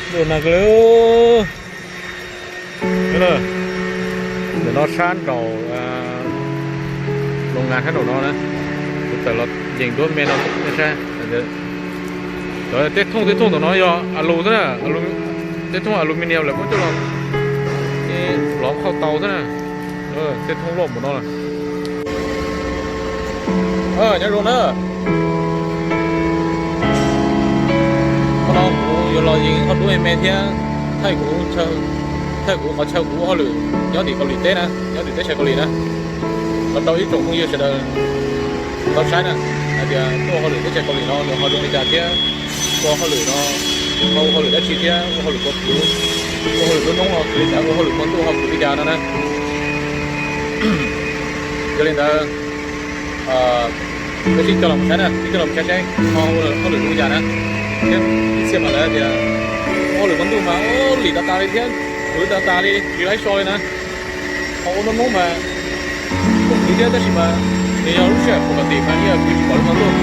Ntuj nag li, ntawm no sab nraum loos ngas sab nraum no na, kuv tawm los yees duab me no nej saib. Tej thooj tej thooj ntawm no yog alus xwb na, tej thooj aluminium lawv muab coj los lov khau tau xwb na. Tej thooj loj npaum no. Nyob zoo na. Qhov no kuv yuav los yees hauj duab me me thiab thaij kuv, thaij kuv qhov chaw kuv ua hauj lwm nyob tim Kaus Lim teb na, nyob tim teb chaws Kaus Lim na, los rau ib tsoom phooj ywg sawv daws tau saib na, hais tias tuaj ua hauj lwm teb chaws Kaus Lim no nws ho zoo li cas thiab ua hauj lwm no, ua hauj lwm dab tsi thiab ua hauj lwm puas khwv, ua hauj lwm lub hnub no khwv li cas, ua hauj lwm hmo ntuj ho khwv li cas no na. Yog li ntawd, peb sib coj los mus saib na, sib coj los mus saib saib ho ua hauj lwm zoo li cas na. Thiab ib txhia mas lawv tias ua hauj lwm hmo ntuj mas ua lim tas tas li thiab khwv tas tas li tsis laib so li na. Ho ua lub hnub mas kuj khwv thiab tab sis mas nws yog lub sij hawm pus kas tim mas ib yam khwv tsis pom li hmo ntuj.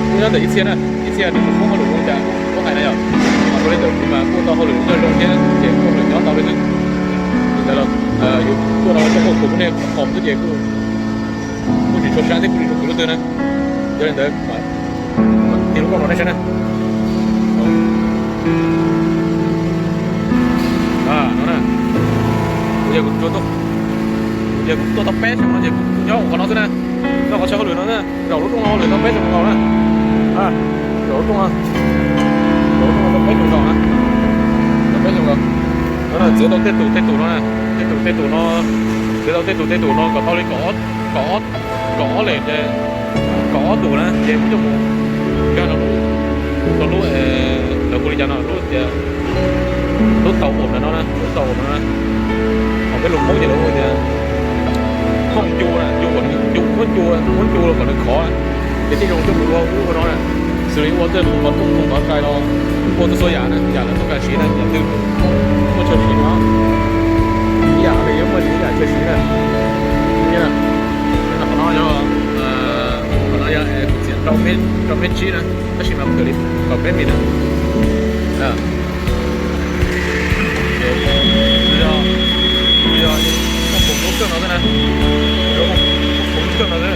Kuj nyob ntawm ib txhia na, ib txhia nws mus muab hauj lwm zoo li cas kuj hais na yom. Mas ua li ntawm kuv mas kuj tau hauj lwm zoo thiab ces kuj hauj lwm nyob tau li xwb. Li ntawd los yus tuaj no coj kuv kuj nej qhov xwb ces kuj tsis tshua sab thiab kuj tsis tshua khwv lub twg na. Yog li ntawd mas tig lub nkauj no nej saib na. No na, kuv ces kuv tuaj, kuv ces kuv tuaj tau peb xyoos no ces kuv nyob qhov no xwb na. Nyob qhov chaw hauj lwm no na, zaum lub rooj no hauj lwm tau peb xyoos nkaus na. Zaum lub rooj no, zaum lub rooj no tau peb xyoos nkaus na. Tau peb xyoos nkaus. No na, txiav tau tej tus tej tus no na, tej tus tej tus no, txiav tau tej tus tej tus no kom tau li kaum ob, kaum ob lem ces kaum ob tus na ces muab coj mus nkag rau lub, lawv hu li cas no, lub tias lub tau uas ntawm no na, lub tau uas ntawm no na. Ho peb lus Hmoob ces lawv hu tias thooj cu na, cu kom nws, cu, muab cu, muab cu los kom nws khov. Ces thiaj zoo coj mus ua ub ua no na, xws li ua tej qhov rooj qhov rais los ua txhua txhua yam na, yam lawv txoj kev siv na, yam twg muaj chaw siv no, ib yam li yuav muaj ib yam chaw siv na. Qhov no yog, qhov no yog kuv txiav rau peb tsib na, tab sis mas kuv kawm li kaum peb mis na. Yog, yog muaj foom lub kawj no xwb na, muaj foom lub kawj no xwb.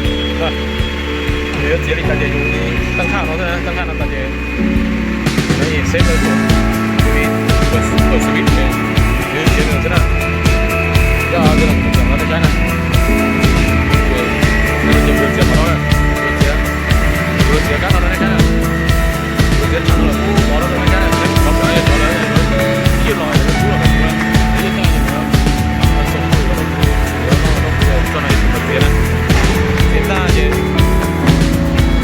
Nws yuav txiav li cas ces yus ib taj nkhaj no xwb na, taj nkhaj no tas ces nws xeb rau tus, tus switch ces nws txiav nws xwb na. Yog li no kuv txiav no nej saib na. Ces kuv txiav qhov no, kuv txiav, kuv txiav kab no rau nej saib na. Kuv txiav tag no los kuv mov rau nej saib na, cov no yog cov lawv ib los lawv tub los rau kuv na, lawv yeej coj los rau kuv, xoo kuv rau kuv, kuv no rau kuv tso no kuv txiav na. Txiav tag ces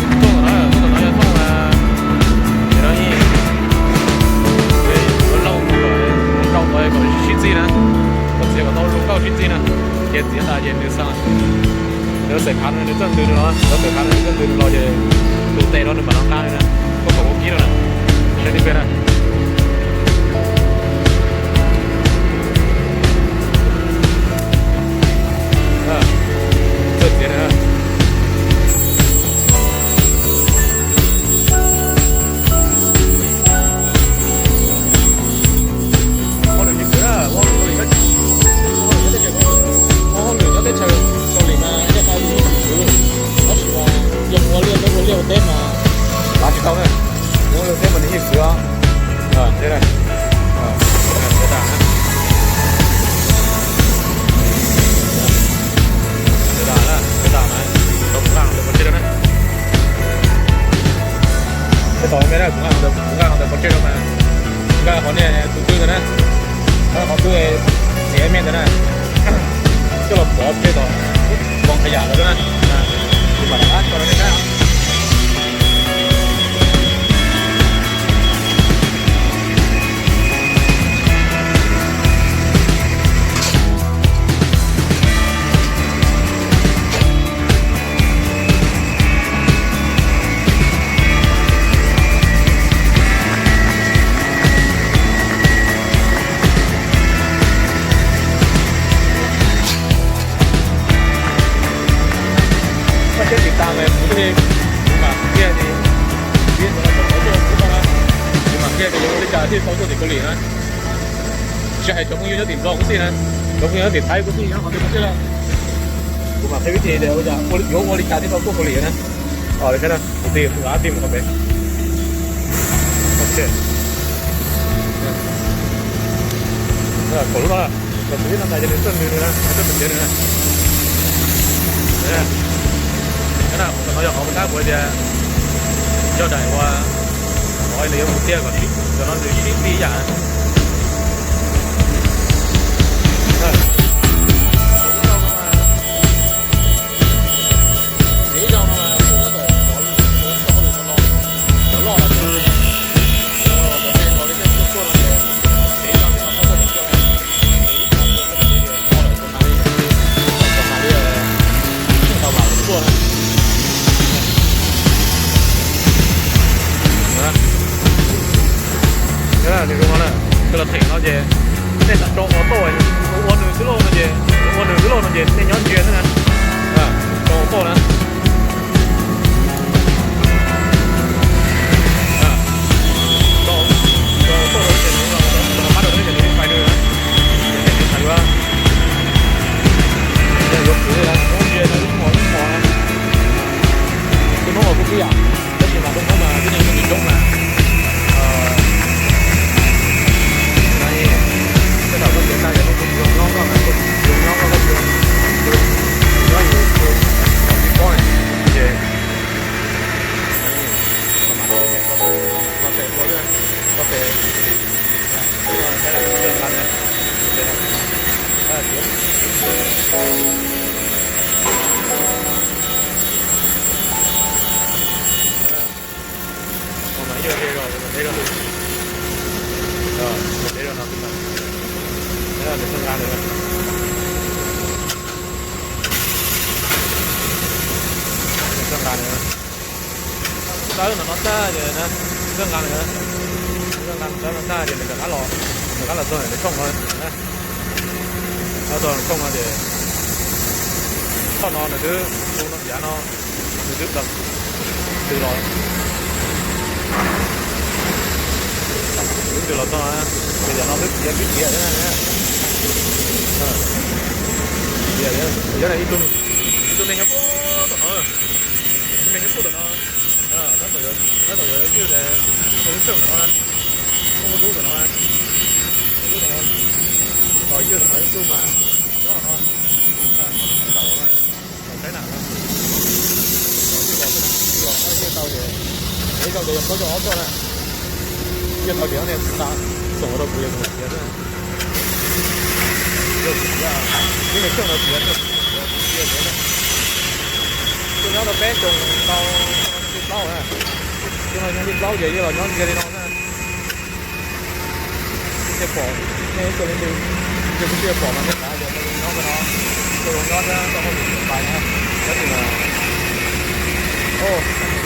thooj tom no, thooj tom no yog thooj, ces no ib, yuav lauj, lauj tod kom sib txig na, kom txiav kom tau zoo nkauj sib txig na. Ces txiav tas ces nws xa, nws xaim phav no nws txawj ntws nws los, nws xaim phav no nws txawj ntws nws los ces tus tes no nws mam los nqa nws na, koj kom ua kib no na, saib tib pliag na. Txawj txiav na. Ua lwm teb chaws, ua lwm teb chaws, ua lwm teb chaws Kaus Lim mas yeej qab ib khwv, tab sis mas yog ua liaj teb ua liaj ua teb mas lav tsis tau na. Ua liaj teb mas nws yeej khwv os. Txiav tas, txiav tas na, txiav tas na, txiav tas mas rau kuv nqa ntawm pov tseg rau na. Txiav tas me na, kuv nqa ntawm, kuv nqa ntawm pov tseg rau mas nqa qhov niag tus twg ntawd na, qhov twg txiav me ntawd na, coj los pov tseg tom koos qhov yam lawm na, kuv mam rov qab tso rau nej saib. Koj siab tsis tas mas kuv twb Thiaj tau tuaj tim Kaus Lim na. Tsis hais cov phooj ywg nyob tim Nplog kuj xij na, cov phooj ywg nyob tim Thaib kuj xij, nyob qhov twg kuj xij na. Kuv mam qhia vib thib tias ua cas, yuav ua li cas thiaj tau tuaj Kaus Lim na. Kuv tiv, kuv tiv mus qhov pem. Ok. Kaum lub no, kaum tus ib no tas ces nws txawj nws nws na, nws txawj tus cev nws na. Qhov no yog qhov tab kuv tias yog daim uas qhov nws yuav mus tiag kom sib, cov no nws sib pib yam. Nws zoo no na, koj los them no ces nej tau rau auto, ua nws xwb lauj no ces, ua nws xwb lauj no ces nej nyob ntsia xwb na. Rau auto na. Rau auto ces nws pab rau nws ces nws pais nws na. Ces nej txhais yuav, yuav khwv li na, ntsia no ib hmos ib hmos na. Tus hnub uas kuv twb yam, tab sis mas tus hnub mas twb yeej muaj coob mas. Tej thaum koj txiav tag ces koj kuj tsis zoo nyob koj, koj tsis zoo nyob koj, koj tsis zoo nyob yus tus tib pob ne, ces koj tes ua lwj, koj tes, koj tes, Tawb no no tag ces na, txawj nqa nws, txawj nqa tawb no tag ces nws rov qab los, rov qab los txog nws tshooj no, los txog nws tshooj no ces, thaum no nws twb, tus no yav no nws twb tawm, twb los, twb twb los txog, ces yav no twb tiav twb tiav thiab na. Tiav, yog ib tug, ib tug neeg nyob puag tom no, ib tug neeg nyob puag tom no. Tab tom yuav ywj, ua lub xeej tom no, ua lub tom no, ua lub tom no, ywj tom no ib tug mas nyob no, saum no, saum saib na, ywj los, ywj tau ces, ywj tau ces yog plaub caug ob txoj na. Ywj tau ces ob niag tsis xa, xoom rau kuv yog kuv tiav xwb. Yog kuv tiav, ib niag xeej no tiav, kuv tiav tiav na. Kuv nyob rau peb xyoo tau, xyoo plaub na, xyoo no xyoo plaub ces ywj los nyob ntsia li no xwb. Kuv thiaj pom, nej ib tug li ntawd, ces kuv thiaj pom mas nej xav tias nws nyob qhov no, nws zoo nyob thiab tau hauj lwm pais na, tab sis mas, o,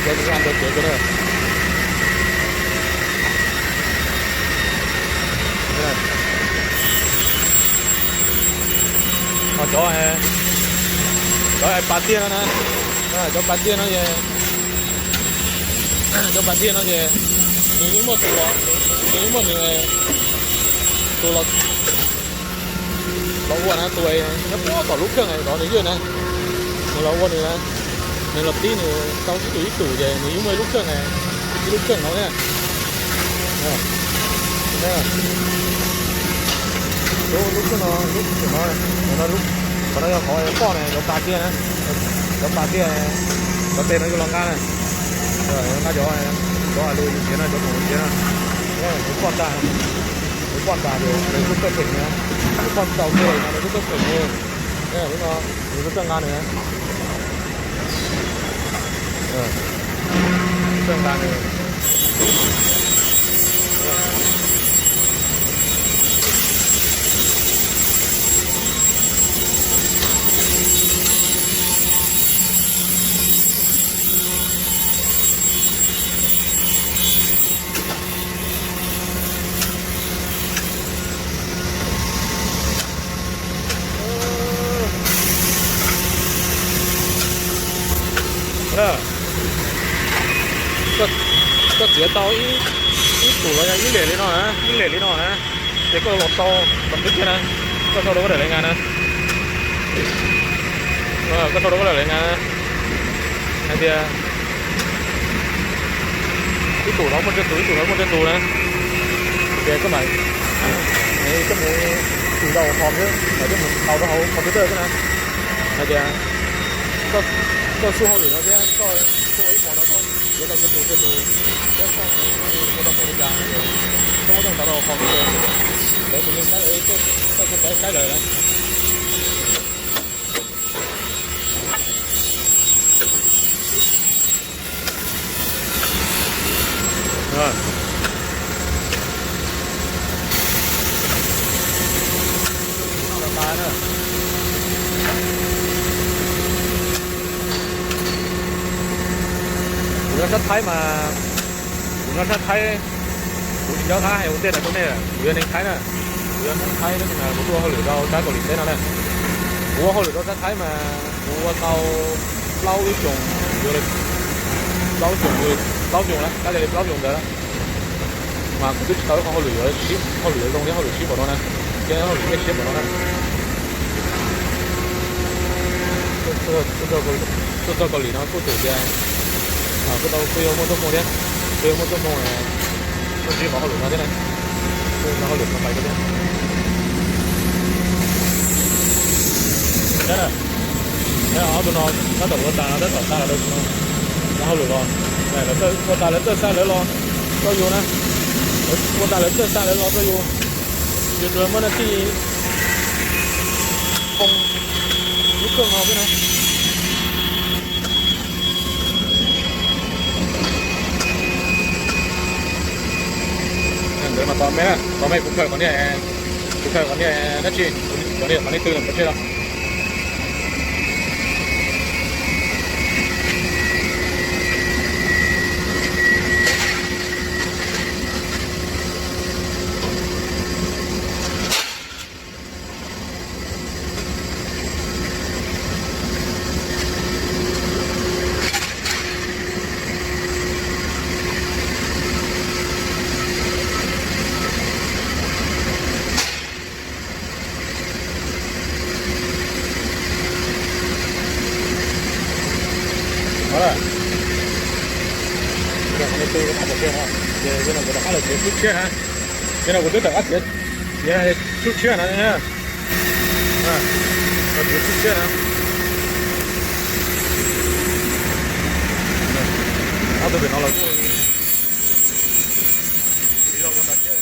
cov nws ntawd kev kawg na. Ho cov, cov pas tiag no na, cov pas tiag no ces, cov pas tiag no ces nws yeej muaj tus los, nws yeej muaj nws tus los, los ua na, tus nyob puag tom lub kheej rov nws ywj na, nws los ua nws na, nws los pib nws tau ib tug ib tug ces nws yeej muaj ib lub kheej, ib lub kheej no thiab. Lub, lub kheej no, lub kheej no, qhov no yog qhov poj na, cov pas tiag na, cov pas tiag, cov tes no yuav los nqa na, nqa cov, cov lus siav no, cov khoom siav no, nws poj ntag, nws poj ntag ces nws kuj txawj pheem na, nws poj ntau kiag no nws kuj txawj pheem na, lub no nws kuj txawj nqa nws, txawj nqa nws. Koj txiav tau ib, Ib tus los yog ib lem li no na, ib lem li no na, ces koj los sau kom twb kiag na, koj sau rau koj daim lej ngas na, koj sau rau koj daim lej ngas na, hais tias ib tus los muaj tsawg tus, ib tus los muaj tsawg tus na, ces koj mam, koj mus tus rau hauv qhov xwb, mam coj mus tau rau hauv computer xwb na, hais tias koj xub hauj lwm no thiab koj ua ib hmos no koj yuav tau tsawg tus tsawg tus, thiab koj ua tau npaum li cas, koj muab coj mus tau rau hauv computer, lawv tus neeg saib lawv, koj saib lawv na. Kuv nyob sab Thaib mas, kuv nyob sab Thaib, kuv tsis nco qab hais ua ntej rau nej, kuv yog neeg Thaib na, kuv yog Hmoob Thaib tab sis mas kuv tuaj ua hauj lwm rau sab Kaus Lim teb no na. Kuv ua hauj lwm rau sab Thaib mas kuv ua tau plaub lub xyoos, plaub xyoos, plaub xyoos na, kab lia li plaub xyoos ntawd mas kuv twb tsis tau ib qho hauj lwm yuav, hauj lwm yuav zoo thiab hauj lwm sib npaum no na, thiab hauj lwm nyiaj siab npaum no na. Tuaj txog Kaus Lim no kuj tsum tias kuj tau, kuj yuav muaj tuaj moo thiab, kuj yuav muaj tuaj moo, tuaj ntsib qhov hauj lwm no thiab na, kuj tau hauj lwm no pais thiab. Ob tug no tab tom ua tas no, tab tom xa los rau no, hauj lwm los, ua tas lawv txawj xa lawv los rau yus na, ua tas lawv txawj xa lawv los rau yus, yus tsuas muab naj tij poo lub kawj no xwb na. Ntawd mas tos me, tos me kuv khaws qhov niag, kuv khaws qhov niag dab tsi, qhov niag, qhov niag twg los kov tseg los. Ces no kuv rov qab los txiav tsub tshiab na, ces no kuv twb rov qab txiav, txiav tsub tshiab na, txiav tsub tshiab na, ob tug pem no los kuj tsis zog ua tas thiab.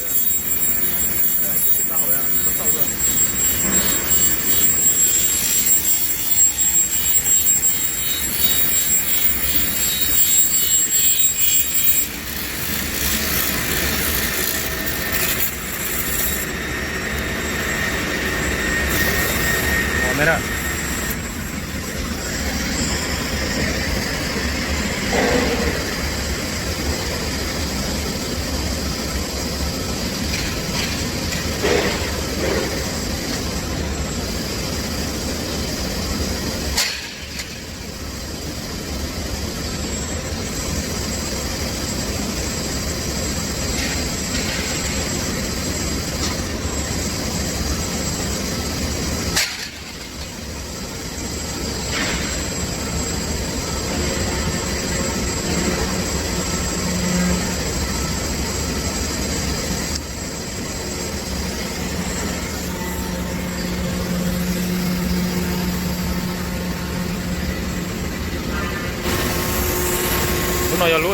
Lub no yog lub,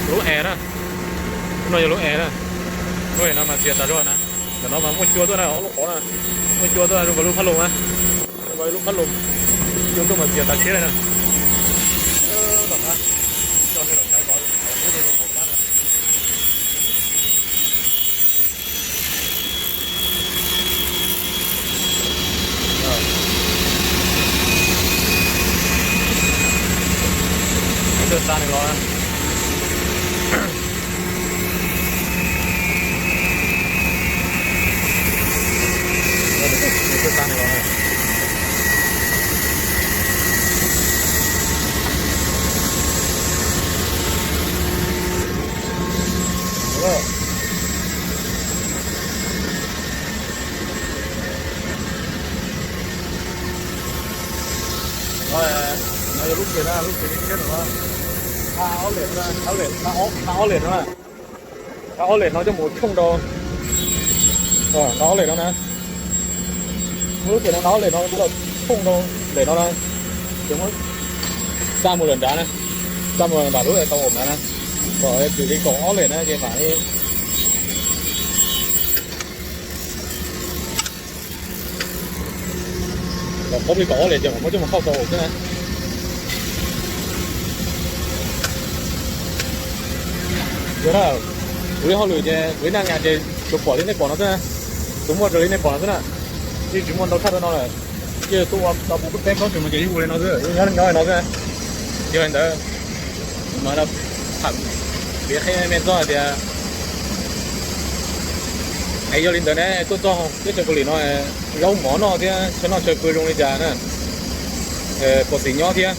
lub es na. Lub no yog lub es na. Lub es no mas txias tas zog na. Ntawm no mas muaj cua tuaj na, ob lub qhov na. Muaj cua tuaj zoo nkaus lub phab loos na. Zoo nkaus lub phab loos. Cua tuaj mas txias tas siab na. Tom qab coj nej los saib qhov lub no zoo nkaus qab na. Txawj xa nws los, txawj xa nws los. Lub tias li thiab no, nqa ob lem no, nqa ob lem no, nqa ob lem no coj mus tshooj rau, nqa ob lem no na. Muab lub tias no nqa ob lem no coj los tshooj rau lem no na. Ces muab xa mus lawm nrad na, xa mus lawm nram lub tau om nrad na. Kom txwm li kaum ob lem na ces mam li Los poob li kaum ob lem ces mam muab coj mus hauj tau xwb na. Yog na, kuv li hauj lwm ces kuv ib naj ngas ces tsuas pom li nej pom no xwb na. Kuv muaj raws li nej pom no xwb na. Yeej tsis muaj ntau tshaj rau no lawm. Yeej tuaj ua tau pub peb plaub tsev mas ces yeej ua li no xwb, yeej nyob nyob li no xwb. Yog li ntawd, kuv mam li tham piav qhia nej txog hais tias es yog li ntawd ne, tuaj txog teb chaws Kaus Lim no, zaub mov noj thiab chaw noj chaw pw zoo li cas na, puas xis nyob thiab,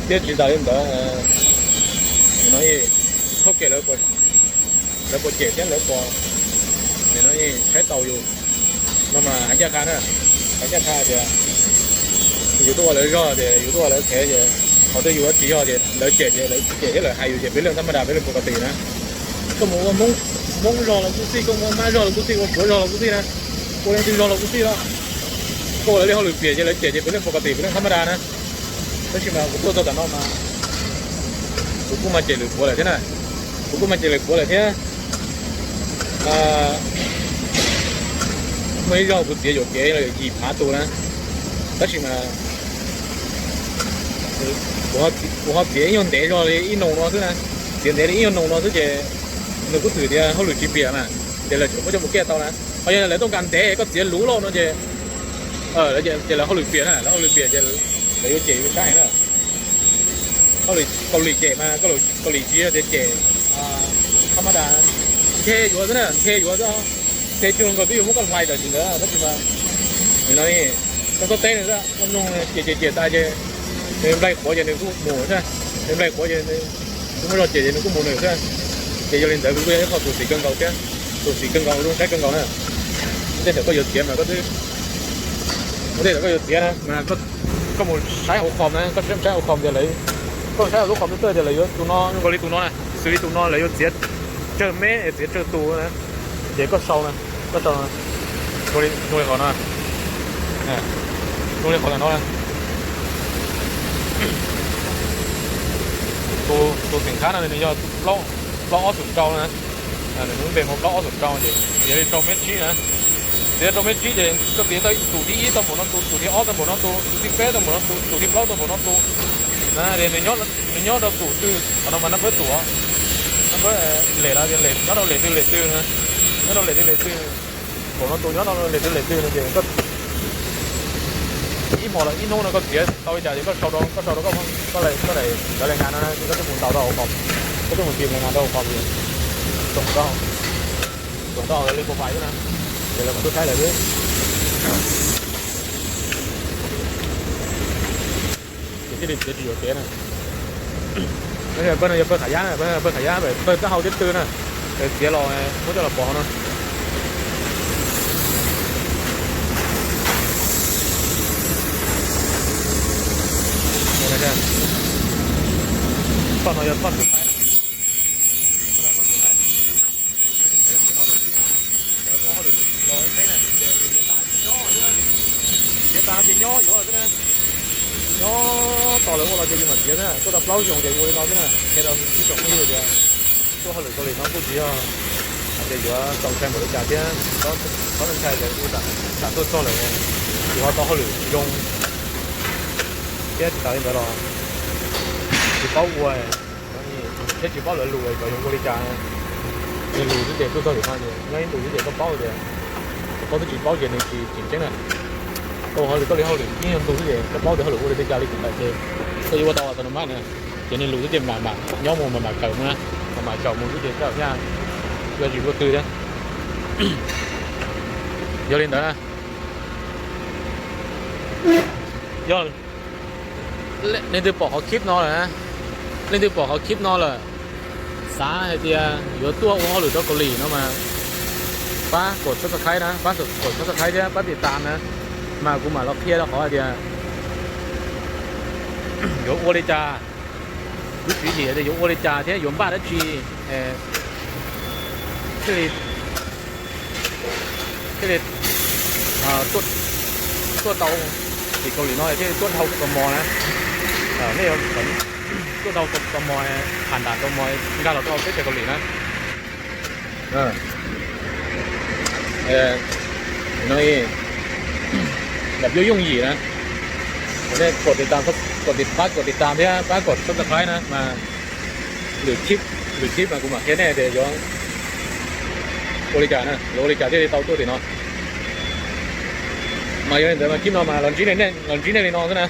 thiab tsis tas li ntawd, no, thauj kem lawv puas cem thiab lawv puas, no, saib taus yus no mas hais ncaj qha na, hais ncaj qha tias yus tuaj ua lawv zog ces yus tuaj ua lawv qhev ces qhov twg yus tsis yog ces lawv cem ces lawv cem thiab lawv hais yus ces peb leej thab maj das peb leej pov ka tis na. Koj mus ua Hmoob zog los kuj xij, koj mus ua Mab zog los kuj xij, ua Suav zog los kuj xij na, ua leej twg zog los kuj xij no. Koj ua lawv li hauj lwm piam ces lawv cem ces peb leej pov ka tis peb leej thab maj das na. Tab sis mas kuv tuaj txog tam no mas kuv kuj mas cem lwm puav lawm thiab na, kuv kuj mas cem lwm puav lawm thiab. Muaj ib zaug kuv txiav yuam kev los yim phav tus na, tab sis mas kuv ho txiav ib nyuag ntev zog li ib nus no xwb na, txiav ntev li ib nyuag nus no xwb ces nws kuj twm tias hauj lwm tsis piam mas, ces lawv tseem muab coj mus kiaj tau na. Ho yog lawv tuaj nqa ntev koj txiav luv loj no ces, ces lawv hauj lwm piam na, lawv hauj lwm piam ces lawv yuav cem yuav sab heev na. Kaus Lim cem mas Kaus Lim tsis yog tias cem thab maj das, nthe yuav xwb na, nthe yuav xwb, nthe cuag nkaus twb yuav muab koj hlais tam sim ntawd tab sis mas, no, koj txhob teb nws xwb, koj mloog cem cem cem tas ces nws nplaig qhuav ces nws kuj mus xwb, nws nplaig qhuav ces nws muaj zog cem ces nws kuj mus nws xwb. Ces yog li ntawd kuv kuj yog ib qho tus xim kawg nkaus thiab, tus xim kawg nkaus zoo saib kawg nkaus na. Ua ntej thaum koj yuav txiav mas koj twb, ua ntej thaum koj yuav txiav na mas koj mus saib hauv qhov na, koj saib hauv qhov tias lawv, koj saib hauv lub qhov twb tias lawv yuav tus no zoo nkaus li tus no na, xws li tus no lawv yuav txiav tsawg mev es txiav tsawg tus na, ces koj sau na, koj sau zoo li qhov no, zoo li qhov ntawm no. Tus xeem khab no nws yog plaub ob xum rau na, nws lub npe hu plaub ob xum rau ces txiav li rau mev tsib na. Txiav rau mev tsib ces koj txiav tau tus thib ib tau npaum no tus, tus thib ob tau npaum no tus, tus thib peb tau npaum no tus, tus thib plaub tau npaum no tus na. Nws nyob rau tus twg qhov no mas nab npawb tus, nab npawb lem los tias lem, nyob rau lem twg lem twg na, nyob rau lem twg lem twg, npaum no tus nyob rau lem twg lem twg no ces koj ib hmos los ib hnub no koj txiav tau li cas ces koj sau rau, koj sau rau koj, koj daim ntaus li ngas no ces koj twb mus ntaus rau hauv qhov, koj twb mus tim li ngas rau hauv qhov, tsoom tau, tsoom tau li pov pais xwb na, ces lawv mam tuaj saib lawm xwb. Ces thiaj li txiav tsis yuam kev na. Pawg no yog pawg qham yab na, pawg qham yab pawg taub hau tib tw na, txiav los muab coj los pov no. Txoj no yog txoj ntxim qab na. Txiav tas ces nyob yuav xwb na, nyob tos lawv ua los ces yus mam txiav xwb na. Tuaj tau plaub xyoos ces ua li no xwb na. Qhia rau ib tsoom phooj ywg tias tuaj hauj lwm Kaus Lim no kuj tsis yog hais tias yuav txaus ntshai npaum li cas thiab, txhob ntshai tias ua tam tuaj txog lawm yus ho tau hauj lwm zoo thiab tsis tas li ntawd los tsis paub ua thiab tsis paub lawv lus kom yog ua li cas. Nws lus xwb ces tuaj txog tim no ces nyob ib ntus xwb ces koj paub tias, koj paub twb tsis paub ces nws tsis tseem ceeb na. Koj ua hauj lwm, koj li hauj lwm ib nyuag ntu xwb ces koj paub tias hauj lwm ua li cas li tseem tawm ces koj yuav ua tau autonomous na. Ces nws lus xwb ces mam mam nyob mus mam mam kawm mus na, mam mam zaum mus xwb ces koj thiaj yuav tsis ua twg thiab. Yog li ntawd na, yog leej twg pom qhov clip no lawm, leej twg pom qhov clip no lawm, xav hais tias yuav tuaj ua hauj lwm rau Kaus Lim no mas pab kom subscribe na, pab kom subscribe thiab pab tim tas na, mas kuv mam los qhia rau qhov hais tias yuav ua li cas, kuv tswv yim tias yuav ua li cas thiab yuav npaj dab tsi thiaj li, thiaj li tuaj tau tim Kaus Lim no thiaj li tuaj dhau tau mos na. Nej tuaj dhau tau mos, tham nram tau mos nkag los rau teb chaws Kaus Lim na. No, nram yooj yim na, nej kom pab kom tiv tas thiab pab kom subscribe na mas lwm khib, lwm khib mas kuv mam qhia nej tias yuav ua li cas na, yuav ua li cas thiaj li tau tuaj tim no. Mas yog li ntawd mas khib no mas los ntsib nej li no xwb na,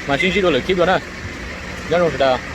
mas sib ntsib dua lwm khib dua na. Nyob zoo sawv daws.